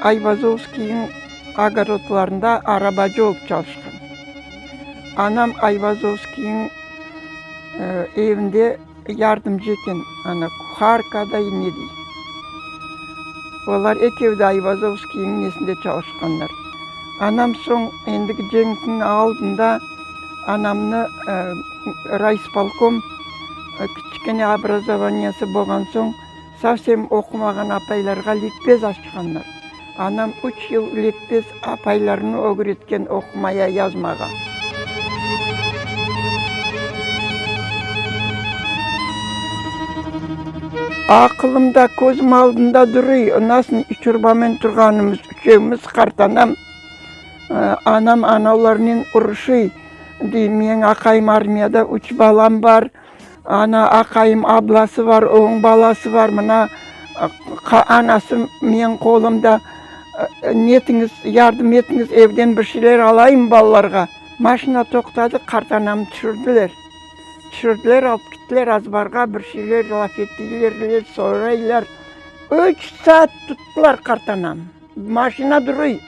Ayvazovskiyniñ ogorodlarında arabacı olıp çalışqan. Anam Ayvazovskiyniñ evinde yardımcı eken, ana, kuharka da ne dey. Olar ekevi de Ayvazovskiyniñ nesinde çalışqanlar. Anam soñ, endigi cenkniñ aldında anamnı rayspolkom kiçkene obrazovaniyesi bolğan soñ, Sovsem oqumağan apaylarğa likbez açqanlar. Anam üç yıl likbez apaylarnı ögretken oqumaya, yazmağa. Aqılımda, közüm aldında duruy, nasıl iç urbamen turğanımız, üçevimiz, qartanam, anam analarnen uruşuy, dey, meñ aqayım armiyada, üç balam bar, Ana, aqayım, ablası bar, onıñ balası bar, mına, anası menim qolumda, netiñiz, yardım etiñiz, evden bir şeyler alayım balalarğa. Maşina toqtadı, qartanamnı tüşürdiler. Tüşürdiler, alıp kettiler azbarğa, bir şeyler laf ettiler, soraylar. Üç saat tuttılar qartanamnı. Maşina duruy,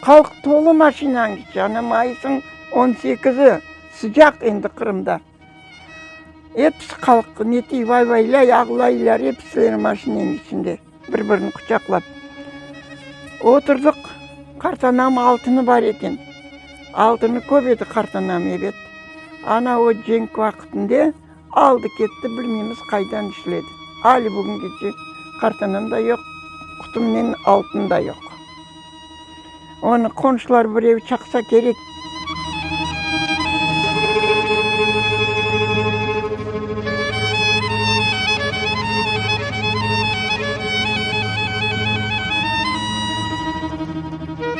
halq tolu maşinanıñ içi, ana mayısıñ on sekizi, sıcaq endi Qırımda. Episi halq netiy vay-vaylay, ağlaylar, episileri maşinanıñ içinde bir-birini quçaqlap. Oturdıq, qartanam altını bar eken. Altını köp edi qartanam, ebet. Ana o cenk vaqtında aldı ketti, bilmeymiz qaydan işledi. Ali bugüngece qartanam da yoq, qutumnen altın da yoq. Onı qonşular birev çaqsa kerek.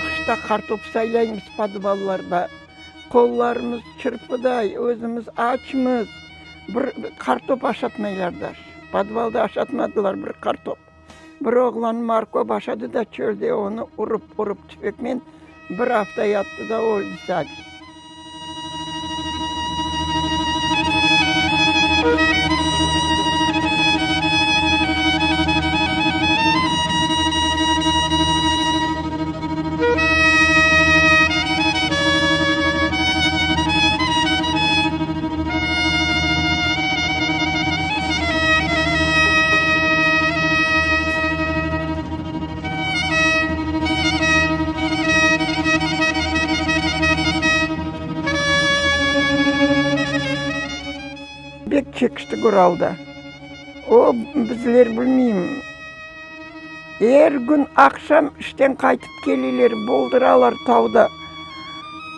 Qışta qartop saylaymız podvallarda. Qollarımız çırpıday, özümiz açmız. Bir qartop aşatmaylar daş. Podvalda aşatmadılar bir qartop. Bir oğlan Marko başadı da çölde onı urıp-urıp tüfekmen bir afta yattı da öldi sabiy. Bek çekiştik Uralda. O, bizler bilmeyim, er kün aqşam işten qaytıp keleler, boldıralar tavda.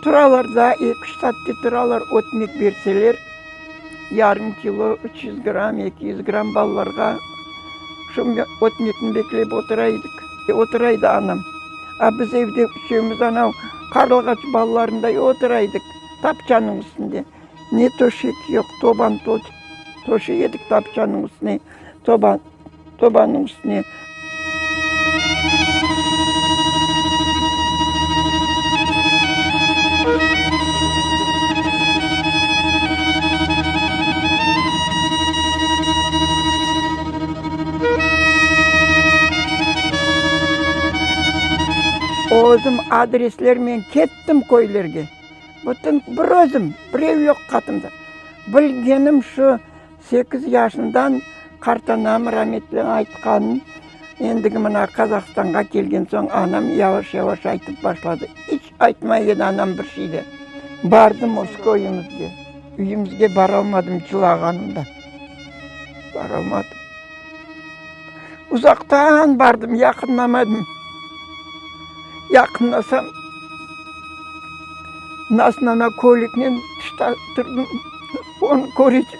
Turalar da, eki-üç saatte turalar, ötmek berseler. Yarım kilo, 300 gramm, 200 gramm balalarğa şu ötmekni beklep otura edik. Otura edi anam. A biz evde üçevimiz anav qarılğaç balalarınday otura edik tapçanıñ üstünde. Ne töşek yoq, toban töşey edik tapçanıñ üstüne, toban. Tobanıñ üstüne. Özüm adreslermen kettim köylerge. Bütün bir özüm, birev yoq qatımda. Bilgenim şu, Sekiz yaşından qartanam rametli aytqanın, endigi mına Qazahstanğa kelgen soñ anam yavaş-yavaş aytıp başladı. İç aytmay edi anam bir şey de. Bardım öz köyümizge. Üyümizge baralmadım cılağanımdan. Baralmadım. Uzaqtan bardım, yaqınlamadım. Yaqınlasam, nasıl ana köylüknen tışta turdım, onı körecek.